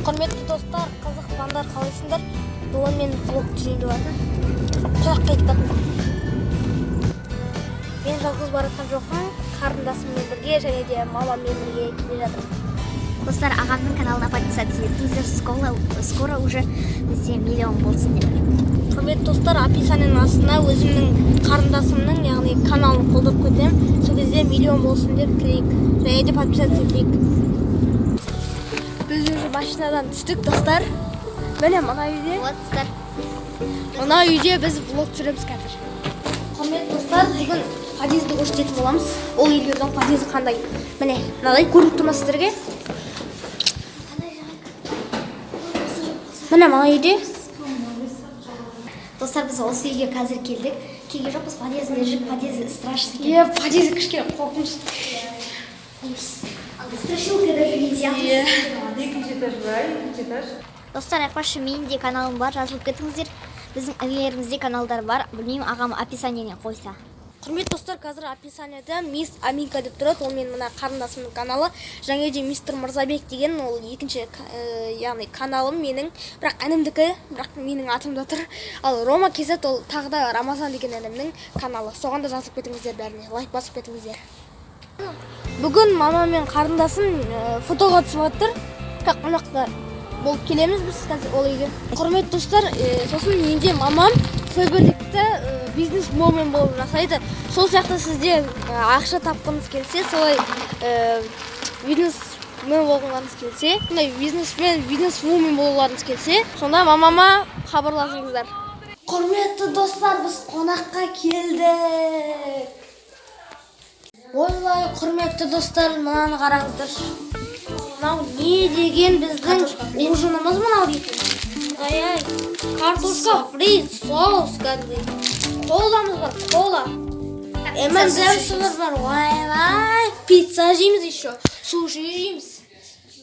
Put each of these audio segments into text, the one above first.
Құрметті достар, қызықпаңдар, қалайсыңдар? Бүгін мен влог түсірейін деп жатырмын. Қонаққа кетіп жатырмын. Мен жалғыз бара жатқан жоқпын, қарындасыммен бірге және де мамаммен бірге келе жатырмын. Достар, ағамның каналына подписаться етіңіздер. Скоро, скоро уже бізде миллион болсын деп. Құрметті достар, описанияның астына өзімнің қарындасымның, яғни каналын қолдап кетемін. Сол кезде миллион болсын деп тілейік және де подписаться етейік. Біз уже машинадан түстік, достар. Міне, мына үйде. Вот, достар. Мына үйде біз влог түсіреміз қазір. Құрметті достар, бүгін подъезді көрсететін боламыз. Ол үйлердің подъезі қандай? Міне, мынадай көрініп тұр ма сіздерге? Міне, мына үйде. Достар, біз осы үйге қазір келдік. Келген жоқпыз, подъездінде жүріп, подъезі страшный екен. Иә, подъезі кішкене қорқынышты. Андай страшилкада жүрген сияқты. Екінші этаж ба? Екінші этаж. Достар, айтпақшы, менің де каналым бар, жазылып кетіңіздер. Біздің інілерімізде каналдар бар. Білмеймін, ағам описаниене қойса. Құрметті достар, қазір описанияда «Мисс Аминка» деп тұрады. Ол менің мына қарындасымның каналы. Және де «Мистер Мырзабек» деген ол екінші, яғни каналым менің, бірақ інімдікі, бірақ менің атымда тұр. Ал Рома KZ ол тағы да Рамазан деген інімнің каналы. Соған да жазылып кетіңіздер, бәріне лайк басып кетіңіздер. Бүгін мама мен қарындасым фотоға түсіп жатыр. Как қонақта болып келеміз біз қазір ол үйге. Құрметті достар, сосын менде мамам Фаберликті бизнесвумен болып жасайды. Сол сияқты сізде ақша тапқыңыз келсе, солай бизнесмен болғыларыңыз келсе, сондай бизнесмен, бизнесвумен болғыларыңыз келсе, сонда мамама хабарласыңыздар. Құрметті достар, біз қонаққа келдік. Ойбай, құрметті достар, мынаны қараңыздаршы. Мынау не деген, біздің ужинымыз мынау дейтін. Ай, ай, картошка фри, соус кәдімгідей. Коламыз бар, кола. M&M'sіміз бар. Ойбай, пицца жейміз еще. Суши жейміз.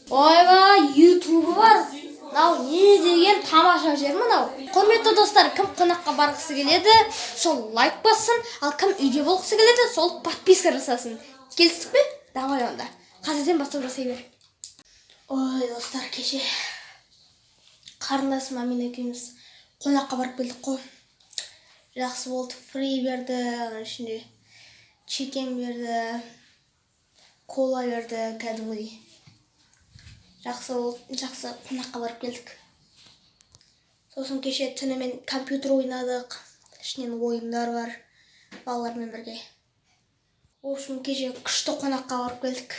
Ойбай, ютубы бар. Мынау не деген тамаша жер мынау. Құрметті достар, кім қонаққа барғысы келеді, сол лайк бассын, ал кім үйде болғысы келеді, сол подписка жасасын. Келістік пе? Давай онда. Қазірден бастап жасай бер. Ой, достар, кеше қарындасым Амина екеуміз қонаққа барып келдік қой. Жақсы болды, фри берді, оның ішінде чикен берді, кола берді кәдімгідей. Жақсы болды, жақсы қонаққа барып келдік. Сосын кеше түнімен компьютер ойнадық. Ішінен ойындар бар балалармен бірге. В общем, кеше күшті қонаққа барып келдік.